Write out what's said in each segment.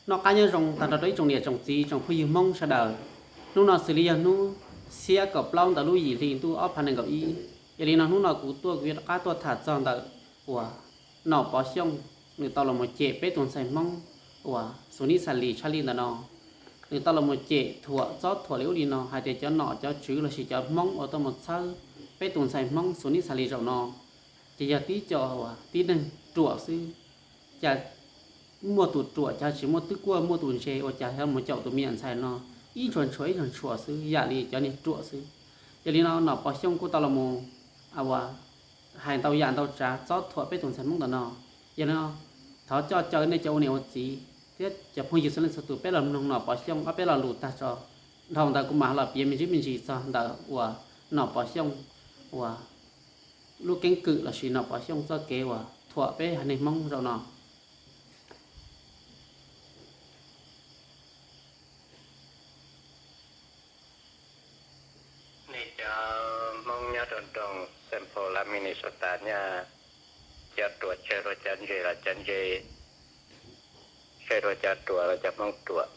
Noj qab nyob zoo tag nrho rau ib tsoom niam tsoom txiv tsoom phooj ywg Hmoob sawv daws. Hnub no xws li yog hnub xiab kaum plaub ntawm lub yim hli ntuj ob phav nees nkaum ib. Yog li no hnub no kuv tuaj kuv yuav rov qab tuaj tham txog ntawm uas Nom Pov Xyooj nws tau los mus cem peb tus ntxhais Hmoob uas Xus Nib Xas Lis tshaj lij ntawm no. Nws tau los mus cem thuam txob thuam li ub li no hais tias cov nom cov tswv lossis cov Hmoob uas tuaj mus txhawb peb tus ntxhais Hmoob Xus Nib Xas Lis zaum no ces yog tib co uas tib neeg ruam xwb. Cas muaj tus ruam, cas tsis muaj twb kuaj muaj tus ntse, ua cas yog mus caum tus me nyuam ntxhais no ib ntshua ntshua ib ntshua ntshua xwb, yam li cov niag ruam xwb. Yog li no Nom Pov Xyooj kuj tau los mus uas hais ntau yam ntau tsav txob thuam peb tus ntxhais Hmoob ntawm no. Yog li no thov coj caw nej cov ua niam ua txiv thiab cov phooj ywg txhua leej txhua tus peb los mloog Nom Pov Xyooj ob peb lo lus tag tso. Dhau ntawd kuv mam los piav me ntsis me ntsis txog ntawm uas Nom Pov Xyooj uas lub keeb kwm lossis Nom Pov Xyooj txoj kev uas thuam peb haiv neeg Hmoob zaum no. Nej cov Hmoob nyob rau nroog Saint Paul Minnesota nyaj, cov ruam tsawg dua cov ntse los cov ntse, tsawg dua cov ruam los cov Hmoob ruam.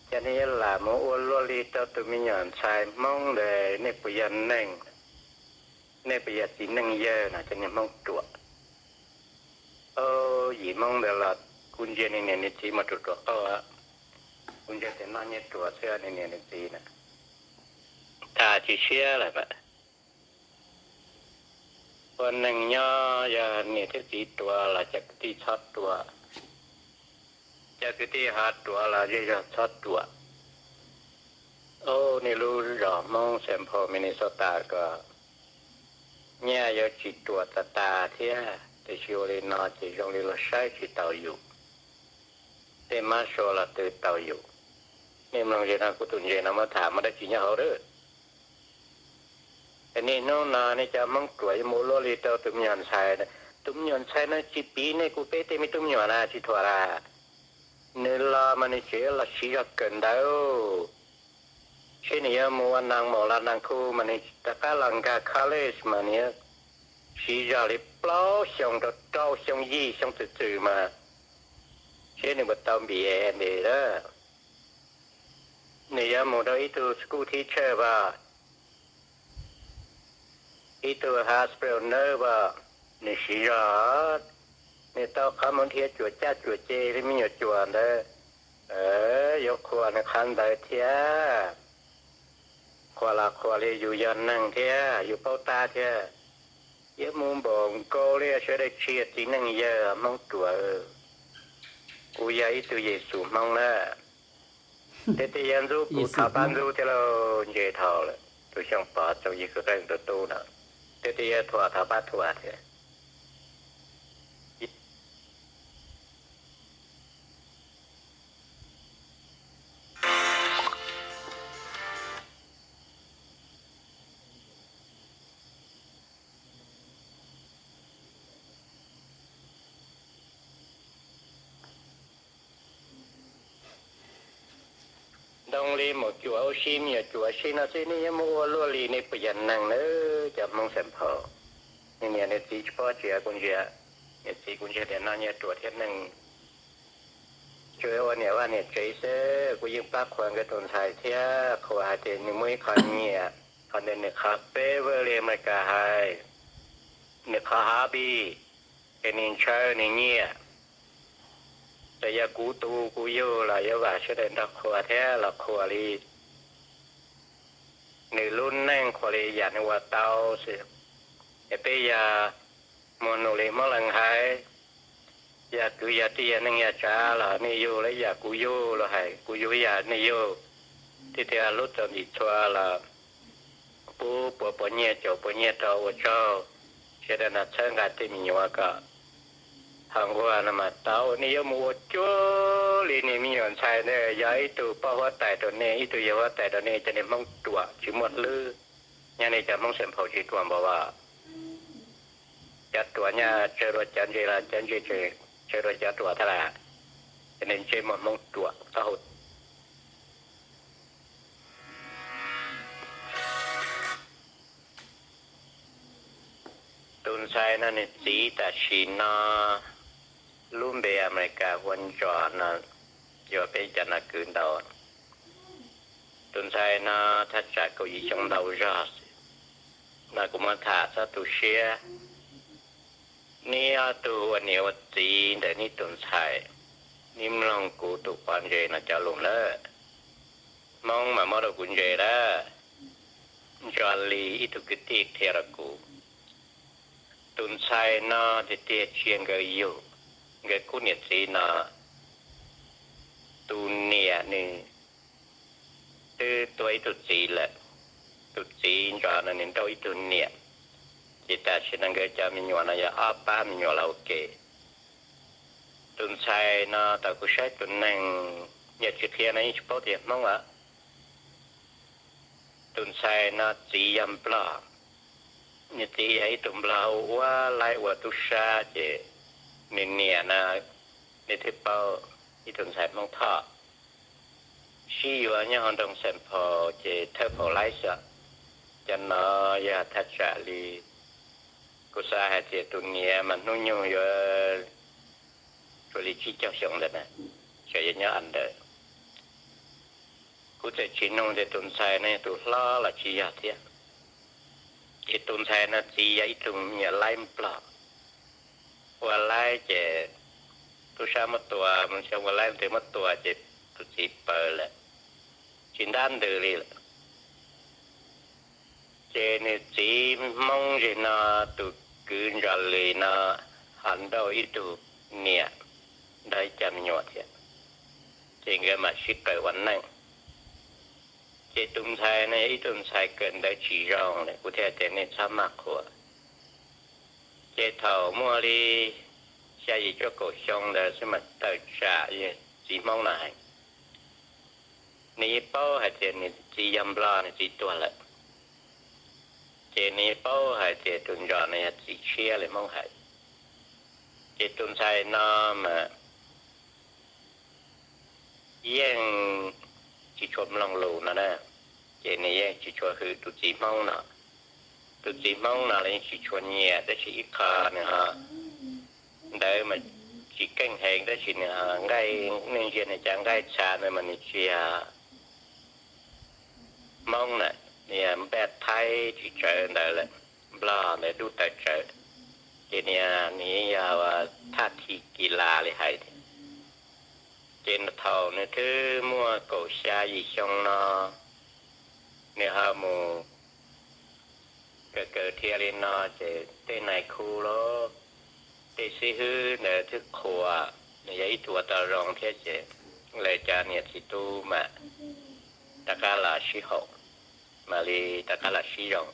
Ces nej yuav lam mus ua luaj li rau tus me nyuam ntxhais Hmoob ntawd, nej puas yog neeg? Nej puas yog txiv neej yawg no cov niag Hmoob ruam? Yim Hmoob ntawd los kuv ntsia nws niam nws txiv mas ruam ruam qauj. Kuv ntsia tias noj nyiaj ruam xwb nws niam nws txiv na. Tham tsis siab lawm. Ua neeg nyob yog niam thiab txiv ruam los cov kwv tij txhob ruam. Cov kwv tij ho ruam los zej zog txhob ruam. Ub, nej lub zos Hmoob Saint Paul Minnesota ko nyaj yuav tsis ruam tas tas thiab, tiam sis ua li no ces zoo li luag saib tsis taus yus. Tej mab sua los tw tau yus. Nej mloog ze no kuv tus ntses no muab tham muaj dab tsi nyob hauv lawm. Niaj hnub no nej cov Hmoob ruam yuav mus ua luaj li rau tus me nyuam ntxhais. Tus me nyuam ntxhais no tsis piv nej kuv peb tej me tub me nyuam na tsis thuam las. Nws los mas nws tseem los siv zog kawm ntawv, seb nws yuav mus ua nees maum los nees khu mas nws rov qab los nkag college mas nws siv zog li plaub xyoo rau rau xyoo yim xyoo txwm txwm mas seb nws puas tau npis es npis lawm. Nws yuav mus rau ib tug school teacher as, ib tug hospital nurse as, nws siv zog, nws tau qhov mus nrhiav cuam caj cuam ce li me nyuam cuam ntawd, yuav qhuas nws qhov ntawd thiab. Qhuas los qhuas li yus yog neeg thiab yus paub tab thiab. Yuav mus npaum nkaus li sawv daws tsis yog txiv neej yawg Hmoob ruam. Kuv yog ib tug Yexus Hmoob na. Tej tes yog ntxub kuv thov pab ntxub thiab lauj, ntse dhau lawm. Tus Xyooj Pov tsoom yig kwv qeej tus tub no, tej tes yog thuam thov pab thuam thiab. Ntoo li maum cuam ua si me nyuam cuam si no xwb nej yuav muab ua luaj li, nej puas yog neeg na cov Hmoob Saint Paul? Nws niam nws txiv tsis paub tsis yog kuv ntsia, niam txiv kuv ntsia tias noj nyiaj ruam thiab neeg tsuas ua niam vaj niam tsev xwb. Kuv yeej pab qhuas nkawd tus ntxhais thiab qhuas hais tias nws muaj ib qho nyiam, qhov ntawd nws qhov favor li Amelikas hais, nws qhov hobby, ces nws ntshaw nws nyiam. Txawm yog kuv tu kuv yug los yuav vam sawv daws nrog qhuas thiab los qhuas li nws lub neej, qhuas li yam nws ua tau xwb. Es peb yog muag nus li Hmoob Lees hais, yog kwv yog tij yog neej yog tsav los nej yug li yam kuv yug los hais kuv yug li yam nej yug, thiab tias hlub txom nyem txhua los pub puas puas nyiaj caum puas nyiaj rau ua tsaug. Sawv daws no txhawb nqa tej me nyuam kom ho nquag no mas tau. Nej yuav mus ua cuag li niag me nyuam ntxhais ntawd, yog ib tug poj huab tais rau nej, ib tug yawg huab tais rau nej, cov niag Hmoob ruam tsis muaj hlwb. Nyob nej cov Hmoob Saint Paul tsis ruam npaum as? Cov ruam nyaj tsawg dua cov ntse los cov ntse tsawg dua cov ruam thiab las. Cov niag ntsej muag Hmoob ruam taub hau. Tus ntxhais no nws txiv tam sim no lub npe Amelikas hu ua Ntsos no, yuav peb cov no kwv ntau. Tus ntxhais no thaj tsam kaum yim xyoo ntau zog xwb, no kuv muab tham txhob tu siab. Neb ob tug ua niam ua txiv ntawm neb tus ntxhais, neb mloog kuv tus pov ntse no cov lus lawm. Hmoob mas muab rau kuv ntse lawm, nco li ib tug kwv tij qhia rau kuv. Tus ntxhais no tiag tiag tsis yog nkawd yug, nkawd kub niam txiv no, tus niam nws twb tuag ib tug txiv lawm, tus txiv ntawd no nws nrauj ib tug niam, ces tam sim no nkawd cov me nyuam no yog ob pab me nyuam los ua ke. Tus ntxhais no tau kuv saib tus neeg, yog tsis qhia no yeej tsis paub tias Hmoob os. Tus ntxhais no txiv yog Nplog, nws txiv yog ib tug Nplog ua ua laib ua tub sab, ces nws niam no nej twb paub, ib tug ntxhais Hmoob Thoj, sib yuav nyob hauv nroog Xeem Phaus ces thawj phaum laib xwb. Cov no yog thaj tsam li, kuv xav hais tias tus niam mas hnub nyoog yuav tsuas li tsib caug xyoo ntawd na, tseem yuav nyob ntawd. Kuv txawm tsis nug tias tus ntxhais no yog tus hlob los tsis yog thiab. Ces tus ntxhais no txiv yog ib tug me nyuam laib Nplog, ua laib ces tub sab muab tua, mus xyoo ua laib twg muab tua ces tus txiv paws lawm, tsis ntab ntws li lawm. Ces nws txiv Hmoob zem no, tus kwv Ntsos Lwm no ho nrauj ib tug niam, nrog ib co me nyuam thiab, ces nkawd mam sib qawm ua neej. Ces tus ntxhais no yog ib tug ntxhais kawm ntawv tsis zoo lawm, kuv thiaj tias nej txhob maj qhuas. Ces thaum muaj li xya yim cuaj kaum xyoo ntawd xwb mas tawm tsam yog txiv Hmoob no heev. Nws yeej paub hais tias nws txiv yog Nplog, nws txiv tuag lawm, ces nws yeej paub hais tias tus Ntsos no yog txiv tshiab li Hmoob hais. Ces tus ntxhais no mas yeej tsis tshua mloog lus no na, ces nws yeej tsis tshua hwm tus txiv Hmoob no. Tus txiv Hmoob no los yeej tsis tshua nyiam, tab sis ib qho nws ho, ntawd mas tsis keej heev, tab sis nws ho nqaij, nej ntsia nws cov nqaij txha ntawd mas nws tsis yog Hmoob na, nws yog npaj Thaib tsis tsawv ntawd lawm, Nplog ntawd dub tawv tsawv, ces nws, nws yog thaj thi kis las li hais tias. Ces thaum nws twb muaj kaum xya yim xyoo no, nws ho mus kawm kawm dhia li no ces tej nais khu los tej xib hwb ntawd twb qhuas, nws yog ib tug ua tau zoo thiab ces lawv cov niam txiv tub mas rov qab los sib haum, mam li rov qab los sib zoo.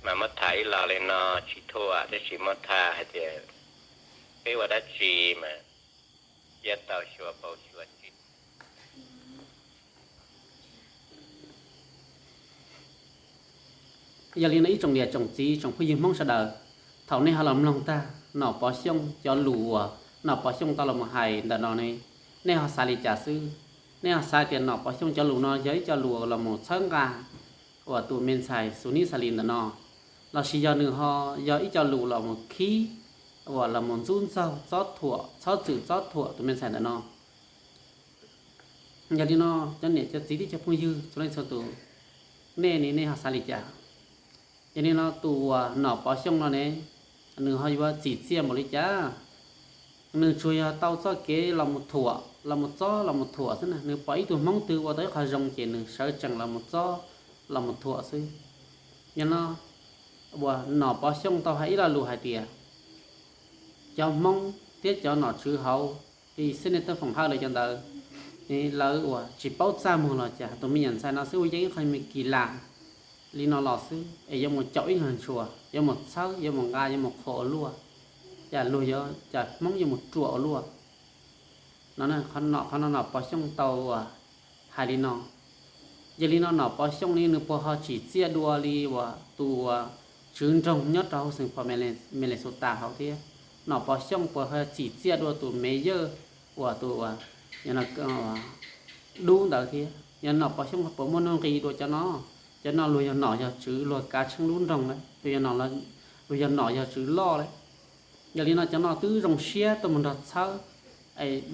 Mas muab tham ib los li no tsis thuam, tab sis muab tham hais tias peb ua dab tsi mas yuav tau xyuas paus xyuas ntsis. Yog li no ib tsoom niam tsoom txiv tsoom phooj ywg Hmoob sawv daws, thaum nej ho los mloog tag Nom Pov Xyooj cov lus uas Nom Pov Xyooj tau los mus hais ntawm no ne, nej ho xav li cas xwb? Nej ho xav tias Nom Pov Xyooj cov lus no yog ib co lus los mus txhawb nqa uas tus me ntxhais Xus Nib Xas Lis ntawm no, los sis yog nws ho yog ib co lus los mus khib uas los mus ntxub ntxaug txob thuam, txhob txwm txob thuam tus me ntxhais ntawm no? Yog li no, cov niam cov txiv thiab cov phooj ywg txhua leej txhua tus, nej ne nej ho xav li cas? Yog li no tus uas Nom Pov Xyooj no ne, nws ho yuav txim txiaj npaum li cas? Nws tsuas yog tau txoj kev los mus thuam, los mus txob los mus thuam xwb na. Nws pom ib tug Hmoob twg ua tau ib qho zoo ces nws sawv tsees los mus txob los mus thuam xwb. Yog no uas Nom Pov Xyooj tau hais ib lo lus hais tias cov Hmoob thiab cov nom tswv hauv li Xib Neb Teeb Foom Hawj lawv cov ntawd, lawv uas tsis paub txaj muag los cas, tus me nyuam ntxhais no xwb ua yeej ib qho me kis las li no los xwb es yuav mus caum ib nyuag ntshua, yuav mus txhawb, yuav mus nqa, yuav mus qhuas ua luaj, cas luag yuav, cas Hmoob yuav mus ruam ua luaj. No, qhov no Nom Pov Xyooj tau uas hais li no. Yog li no Nom Pov Xyooj li nws puas ho tsim txiaj dua li uas tus uas tswv nroog nyob rau hauv xeem phom Minnesota hauv thiab? Nom Pov Xyooj puas ho tsim txiaj dua tus mayor uas tus uas dub ntawd thiab? Yog Nom Pov Xyooj puas muaj nuj nqis dua cov no? Cov no luag yog nom yog tswv, luag kav tsheej lub nroog lawm, luag yog nom yog tswv loj lawm. Yog li no cov no twb zoo siab tuaj mus nrog txhawb,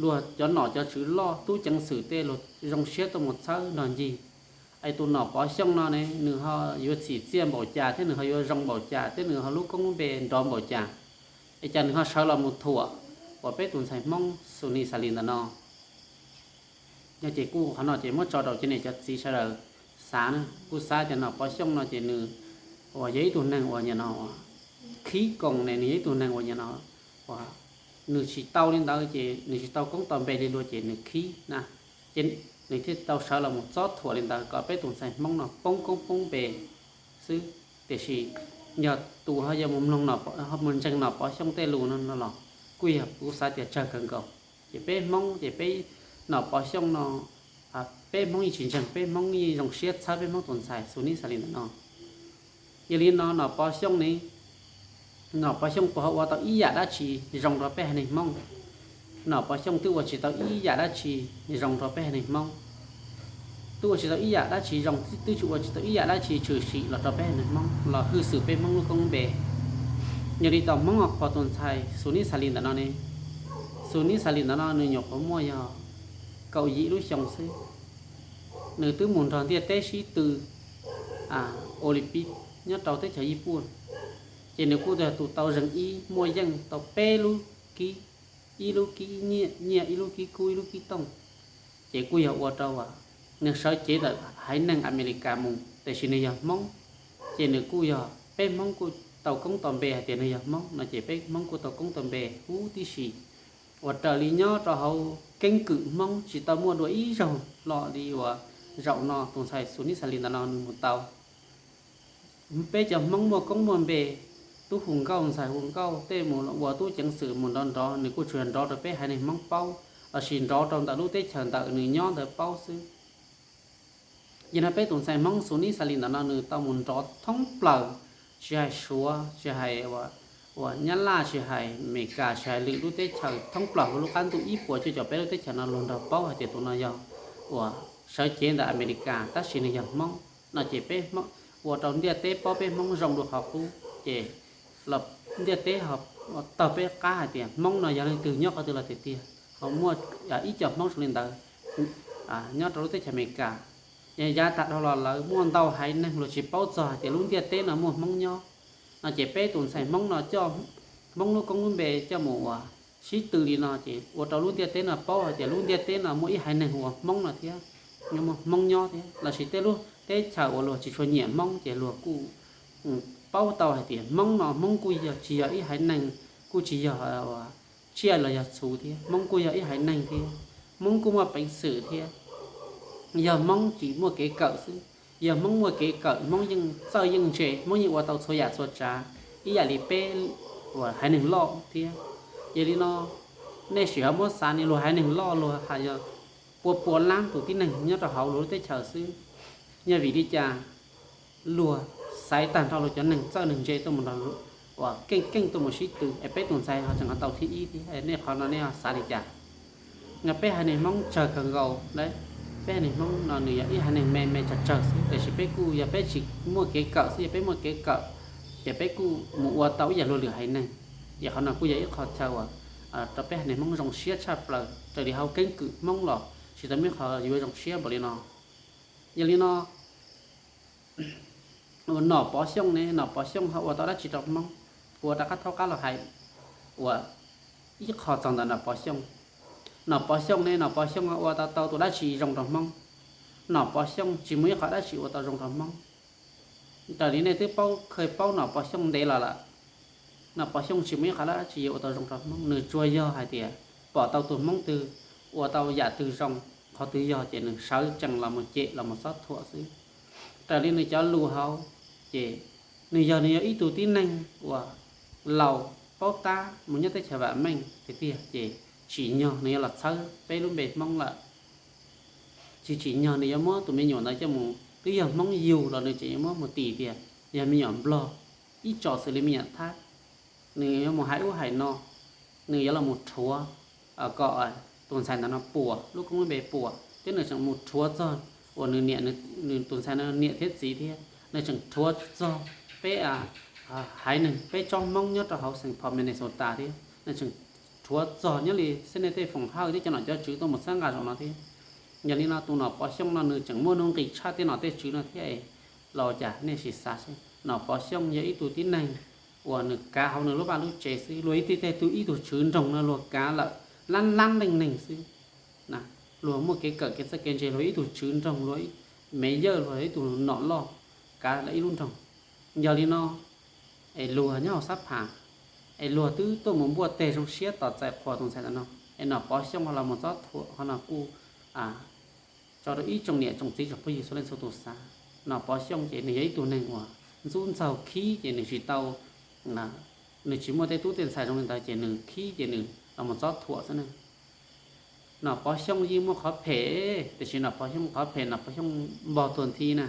Luag cov nom cov tswv loj tub ceev xwm tej luag zoo siab tuaj mus txhawb nrog ncig. Es tus nom Pov Xyooj no ne, nws ho yuav txim txiaj npaum cas thiab nws ho yuav zoo npaum cas thiab nws ho lub koob lub npe nrov npaum cas, es cas nws ho sawv los mus thuam uas peb tus ntxhais Hmoob Xus Nis Xas Lis ntawm no? Yog ces kuj qhov no ces muab tso rau cov niam cov txiv sawv daws xav na. Kuv xav tias nom Pov Xyooj no ces nws uas yog ib tug neeg uas nim no khib koos ne, nws yog ib tug neeg uas nim no uas nws tsis tau li ntawd ces nws tsis tau koob tau npe li luag ces nws khib na, ces nws thiaj tau sawv los mus txob thuam li ntawd kom peb tus ntxhais Hmoob no poob koob poob npe xwb. Tiam sis yog tus ho yuav mus mloog, mus ntseeg nom Pov Xyooj tej lus no no los kuj yog kuv xav tias tsawg kawg nkaus. Ces peb Hmoob ces peb nom Pov Xyooj no, peb Hmoob yeej tsis ntseeg, peb Hmoob yeej zoo siab txhawb peb Hmoob tus ntxhais Xus Nis Xas Lis ntawm no. Yog li no nom Pov Xyooj ne, nom Pov Xyooj puas ho ua tau ib yam dab tsi zoo rau peb haiv neeg Hmoob? Nom Pov Xyooj twb ua tsis tau ib yam dab tsi zoo rau peb haiv neeg Hmoob, twb ua tsis tau ib yam dab tsi zoo, twb tsis ua tsis tau ib yam dab tsi tshwm sim los rau peb haiv neeg Hmoob los hwj xwm peb Hmoob lub koob npe. Yog li tos Hmoob ho qhuas tus ntxhais Xus Nis Xas Lis ntawm no ne, Xus Nis Xas Lis ntawm no nws nyuam qhuav muaj yog kaum yim lub xyoo xwb. Nws twb mus nrog ntiaj teb sib tw Olympic nyob rau teb chaws Yij Puj, ces nws kuj yog tus tau zeeg ib muaj yeej tau peb lub kib, ib lub kib nyiaj, ib lub kib kub, ib lub kib tooj. Ces kuj yog ua rau nws sawv cev ntawm haiv neeg Amelikas mus, tiam sis nws yog Hmoob, ces nws kuj yog peb Hmoob kuj tau koob tau npe hais tias nws yog Hmoob no ces peb Hmoob kuj tau koob tau npe huv tib si. Uas raws li nyob rau hauv keeb kwm Hmoob tsis tau muaj dua ib zaug hlo li uas zaum no tus ntxhais Xus Nis Xas Lis ntawm no nws mus tau. Peb cov Hmoob muaj koob muaj npe, tub hu nkauj ntxhais hu nkauj tej mus ua tub ceev xwm mus nrov nrov, nws kuj tsuas yog nrov rau peb haiv neeg Hmoob paub lossis nrov rau ntawm lub teb chaws ntawm nws nyob ntawd paub xwb. Yog no peb tus ntxhais Hmoob Xus Nis Xas Lis ntawm no nws tau mus nrov thoob plaws, tsis hais Suav, tsis hais uas Nyab Laj, tsis hais Amelikas, tsis hais lwm lub teb chaws thoob plaws hauv lub qab ntuj ib puas cuaj caum peb lub teb chaws no luag nrog paub hais tias tus no yog uas sawv cev ntawm Amelikas tab sis nws yog Hmoob no ces peb ua rau ntiaj teb paub peb Hmoob zoo dua qhov qub ces los ntiaj teb ho taug peb qab hais tias Hmoob no yog leej twg nyob qhov twg los tiag tiag ho muaj ib co Hmoob zoo li ntawd nyob rau lub teb chaws Amelikas. Yav tas dhau los lawv muaj ntau haiv neeg luag tsis paub txog hais tias lub ntiaj teb no muaj Hmoob nyob no ces peb tus ntxhais Hmoob no coj Hmoob lub koob lub npe coj mus uas sib tw li no ces ua rau lub ntiaj teb no paub hais tias lub ntiaj teb no muaj ib haiv neeg uas Hmoob no thiab, muaj Hmoob nyob thiab lossis tej lub teb chaws uas luag tsis tshua nyiam Hmoob ces luag kuj paub tau hais tias Hmoob no Hmoob kuj yog tsis yog ib haiv neeg, kuj tsis yog tsiaj los yog txhu thiab, Hmoob kuj yog ib haiv neeg thiab, Hmoob kuj muaj peev xwm thiab. Yog Hmoob tsis muaj kev kawm xwb, yog Hmoob muaj kev kawm Hmoob yeej txawj yeej ntse, Hmoob yeej ua tau txhua yam txhua tsav ib yam li peb uas haiv neeg loj thiab. Yog li no nej sim ho muab xav ne, luag haiv neeg loj luag hais yog pua pua lab tus tib neeg nyob rau hauv luag lub teb chaws xwb. Yog vim li cas luag xaiv tag nrho luag cov neeg txawj neeg ntse tuaj mus nrog uas keej keej tuaj mus sib tw es peb tus ntxhais ho tseem ho tau thib ib thiab? Nej qhov no nej xav li cas? Yog peb haiv neeg Hmoob tsawg kawg nkaus lawm, peb haiv neeg Hmoob no nws yog ib haiv neeg me me tsawg tsawg xwb, tiam sis peb kuj yog peb tsis muaj kev kawm xwb, yog peb muaj kev kawm ces peb kuj mus ua tau ib yam luag lwm haiv neeg. Ces qhov no kuj yog ib qho chaw uas rau peb haiv neeg Hmoob zoo siab tshaj plaws, raws li hauv keeb kwm Hmoob los tsis tau muaj qhov yuav zoo siab npaum li no. Yog li no, uas Nom Pov Xyooj ne, Nom Pov Xyooj ho ua tau dab tsi rau Hmoob? Kuv rov qab thaub qab los hais uas ib qho txog ntawm Nom Pov Xyooj. Nom Pov Xyooj ne, Nom Pov Xyooj ho ua tau tau tus dab tsi zoo rau Hmoob? Nom Pov Xyooj tsis muaj ib qho dab tsi ua tau zoo rau Hmoob. Raws li nej twb paub, kheev paub Nom Pov Xyooj ntev los lawm, Nom Pov Xyooj tsis muaj ib qho dab tsi ua tau zoo rau Hmoob, nws tsuas yog hais tias pom tau tus Hmoob twg ua tau yam twg zoo, qhov twg yog ces nws sawv tsees los mus cem los mus txob thuam xwb. Raws li nws cov lus hauv, ces nws yog, nws yog ib tug tib neeg uas laus paub tab mus nyob teb chaws vam meej tiag tiag, ces tsim nyog nws yuav los txhawb peb lub npe Hmoob lawm. Tsis tsim nyog nws yuav muab tus me nyuam ntawd coj mus, twb yog Hmoob yug los nws tseem yuav muab mus tis tias yog me nyuam Nplog, ib tsoom xws li me nyuam Thab. Nws yuav mus hais ub hais no, nws yuav los mus rhuav kom tus ntxhais ntawd no puas, lub koob lub npe puas, thiab nws tseem mus rhuav txog uas nws niam, nws tus ntxhais no niam thiab txiv thiab, nws tseem rhuav txog peb haiv neeg, peb tsob Hmoob nyob rau hauv Saint Paul Minnesota thiab, nws tseem tshuav txog nyob li xwb nej tej foom hawj thiab cov nom cov tswv tuaj mus txhawb nqa zaum no thiab. Yog li no tus Nom Pov Xyooj no nws tseem muaj nuj nqis tshaj tej nom tej tswv no thiab los cas nej sim xav seb, Nom Pov Xyooj yog ib tug tib neeg uas nws kav hauv nws lub vaj lub tsev xwb, luag ib tug tej tug ib tug tswv nroog no luag kav lawm lab lab leej neeg xwb. Luag muaj kev kawm kev txawj kev ntse, luag ib tug tswv nroog, luag me yawj, luag ib tug nom loj kav lawm ib lub nroog. Yog li no es luag nyob hauv sab pham es luag twb tuaj mus npuaj teg zoo siab tos txais qhuas tus ntxhais ntawm no, es Nom Pov Xyooj los mus txob thuam ho no kuj tso rau ib tsoom niam tsoom txiv tsoom phooj ywg txhua leej txhua tus xav. Nom Pov Xyooj ces nws yog ib tug neeg uas ntxub ntxaug khib ces nws tsis tau, nws tsis muaj tej tub tej ntxhais zoo li ntawd ces nws khib ces nws los mus txob thuam xwb na. Nom Pov Xyooj yeej muaj qhov phem, tiam sis Nom Pov Xyooj qhov phem Nom Pov Xyooj npog tuag nthi na.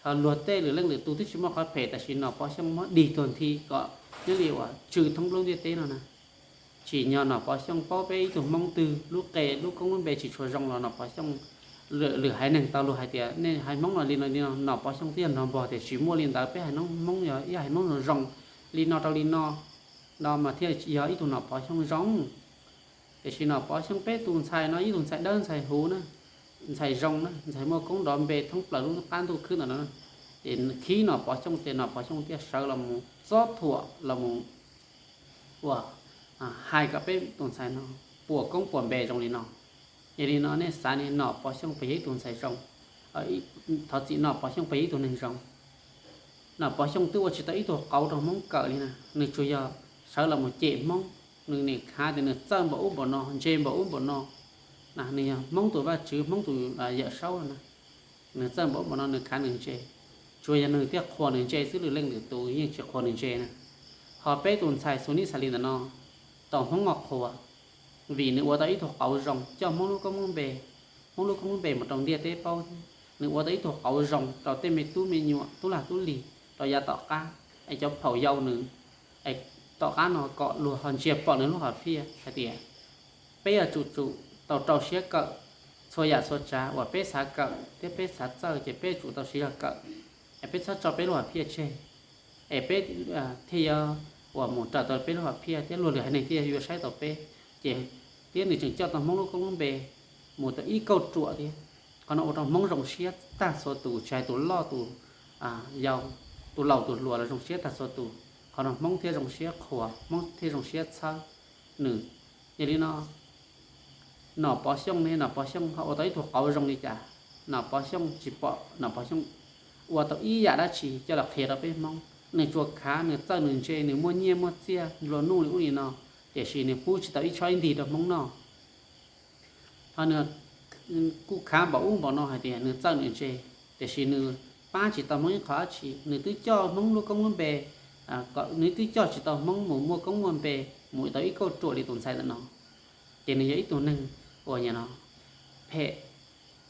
Ho luag tej lwm leej lwm tus twb tsis muaj qhov phem tab sis Nom Pov Xyooj muab dig tuag nthi kom nyob li uas tsw thoob lub ntiaj teb no na. Tsim nyog Nom Pov Xyooj paub peb ib tug Hmoob twg lub qe lub koob lub npe tsis tshua zoo los Nom Pov Xyooj, lwm haiv neeg tau luag hais tias nej haiv Hmoob no li no li no, Nom Pov Xyooj twb yog nrog npog tias tsis muaj li ntawd, peb haiv Hmoob yog ib haiv Hmoob zoo zoo li no rau li no, no mas thiaj yog ib tug Nom Pov Xyooj zoo. Tiam sis Nom Pov Xyooj peb tus ntxhais no ib tug ntxhais dawb ntxhais huv na, ntxhais zoo na, ntxhais muaj koob nrov npe thoob plaws lub qab ntuj khwb ntawm no, ces khib Nom Pov Xyooj ces Nom Pov Xyooj thiaj sawv los mus txob thuam los mus uas hais kom peb tus ntxhais no puas koob puas npe zoo li no. Yog li no nej xav ne, Nom Pov Xyooj puas yog ib tug ntxhais zoo? Thov txim, Nom Pov Xyooj puas yog ib tug neeg zoo? Nom Pov Xyooj twb ua tsis tau ib tug qauv rau Hmoob kawm li na, nws tsuas yog sawv los mus cem Hmoob, nws nim khav tias nws txawj npaum ub npaum no, ntse npaum ub npaum no. Nws yog Hmoob tus Vajtswv, Hmoob tus Yawm Saub na, nws txawj npaum ub npaum no nws khav nws ntse, tsuas yog nws thiaj qhuas nws ntse xwb, lwm leej lwm tus yeej tsis qhuas nws ntse na. Ho peb tus ntxhais Xus Nis Xas Lis ntawm no tau Hmoob mos qhuas, vim nws ua tau ib tug qauv zoo coj Hmoob lub koob lub npe, Hmoob lub koob lub npe mus rau ntiaj teb paub thiab. Nws ua tau ib tug qauv zoo rau tej me tub me nyuam tub lag tub lig rau yav tom qab, es cov phaum yau nws, es tom qab no kom luag ho ntsia pom nws lub hom phiaj hais tias peb yuav tsum tsum tau rau siab kawm txhua yam txhua tsav uas peb xav kawm thiab peb xav txawj ces peb tsum tau siv zog kawm, es peb txhob tso peb lub hom phiaj tseg, es peb thiaj yuav uas mus raws tau peb lub hom phiaj thiab luag lwm haiv neeg thiaj yuav saib tau peb. Ces thiab nws tseem coj tau Hmoob lub koob lub npe mus tau ib kauj ruam thiab. Qhov no ua rau Hmoob zoo siab tag txhua tus, tsis hais tus loj tus yau, tus laus tus hluas los zoo siab tag txhua tus. Qhov no Hmoob thiaj zoo siab qhuas, Hmoob thiaj zoo siab txhawb nws. Yog li no Nom Pov Xyooj ne, Nom Pov Xyooj ho ua tau ib tug qauv zoo li cas? Nom Pov Xyooj tsis pom Nom Pov Xyooj ua tau ib yam dab tsi coj los qhia rau peb Hmoob. Nws tsuas khav nws txawj nws ntse, nws muaj nyiaj muaj txiaj nplua nuj li ub li no, tiam sis nws pub tsis tau ib tshob ib ntig rau Hmoob noj. Ho nws kuj khav npaum ub npaum no hais tias nws txawj nws ntse, tiam sis nws pab tsis tau Hmoob ib qho dab tsi. Nws twb coj Hmoob lub koob lub npe, nws twb coj tsis tau Hmoob mus muaj koob muaj npe, mus tau ib kauj ruam li tus ntxhais ntawm no. Ces nws yog ib tug neeg uas nyam no phem,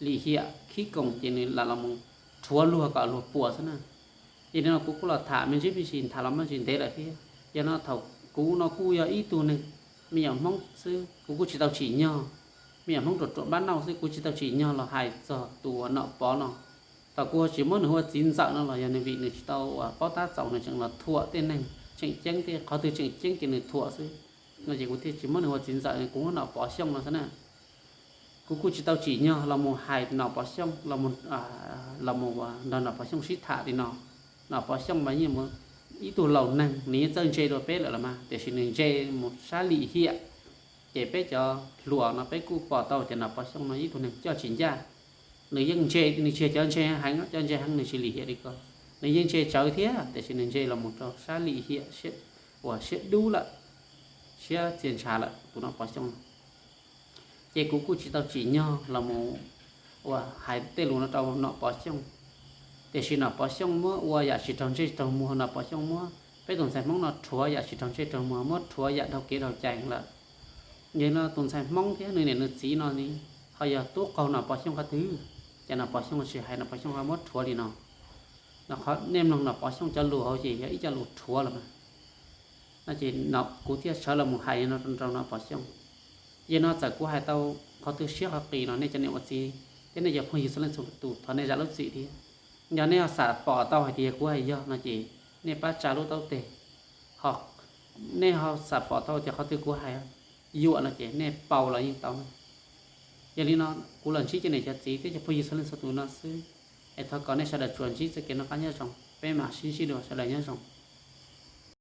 lim hiam, khib koos, ces nws lam los rhuav luag kom luag puas xwb na. Yog li no kuv kuj los tham me ntsis me ntsis, tham los me ntsis ntev lawm thiab. Yog no thaum kuv no kuj yog ib tug neeg me nyuam Hmoob xwb, kuv kuj tsis tau tsim nyog, me nyuam Hmoob ruam ruam npab nauj xwb, kuv tsis tau tsim nyog los hais txog tus uas Nom Pov no. Thaum kuv tsis muab nws hu ua txiv ntxawm no los yog nws vim nws tsis tau uas paub tab txaus, nws tseem los thuam tej neeg tseem ceeb, tej qhov twg tseem ceeb ces nws thuam xwb. No ces kuv thiaj tsis muab nws hu ua txiv ntxawm, kuv muab Nom Pov Xyooj no xwb na. Kuv kuj tsis tau tsim nyog los mus hais Nom Pov Xyooj, los mus nrog Nom Pov Xyooj sib tham li no. Nom Pov Xyooj mas yeej ib tug laus neeg, nws yeej txawj ntse dua peb lawm los mas, tiam sis nws ntse mus sab lim hiam. Ces peb cov hluas no peb kuj pom tau tias Nom Pov Xyooj no ib tug neeg coj tsis ncaj. Nws yeej ntse, nws tsis yog cov ntse heev, cov ntse heev nws tsis lim hiam li ko. Nws yeej ntse tsawv thiab, tiam sis nws ntse los mus rau sab lim hiam, uas siab dub lawm, siab txia ntshav lawm tus Nom Pov Xyooj. Ces kuv kuj tsis tau tsim nyog los mus uas hais tej lus no rau Nom Pov Xyooj. Tiam sis Nom Pov Xyooj muab ua yam tsis raug ntsej raug muag, Nom Pov Xyooj muab peb tus ntxhais Hmoob no rhuav yam tsis raug ntsej raug muag, muab rhuav yam dhau kev dhau cai lawm. Yog no tus ntxhais Hmoob thiab nws niam nws txiv no ho yog tub qaug Nom Pov Xyooj qhov twg, ces Nom Pov Xyooj tsis hais, Nom Pov Xyooj ho muab rhuav li no. Nej mloog Nom Pov Xyooj cov lus hauv ces yog ib co lus rhuav los mas. No ces kuv thiaj sawv los mus hais no rau Nom Pov Xyooj. Yog no txawm kuv hais tau qhov twg siab qhov qis no nej cov niam ua txiv thiab nej cov phooj ywg txhua leej txhua tus thov nej zam lub txim thiab. Yog nej ho xam pom tau hais tias kuv hais yog no ces nej pab tsa lub taub teg. Ho nej ho xam pom tau tias qhov twg kuv hais yuam no ces nej pauv los yeej tau. Yog li no, kuv los ntsib cov niam cov txiv thiab cov phooj ywg txhua leej txhua tus no xwb, es thov kom nej sawv daws tsuas ntsib txoj kev noj qab nyob zoo, peb mam sib ntsib dua, sawv daws nyob zoo.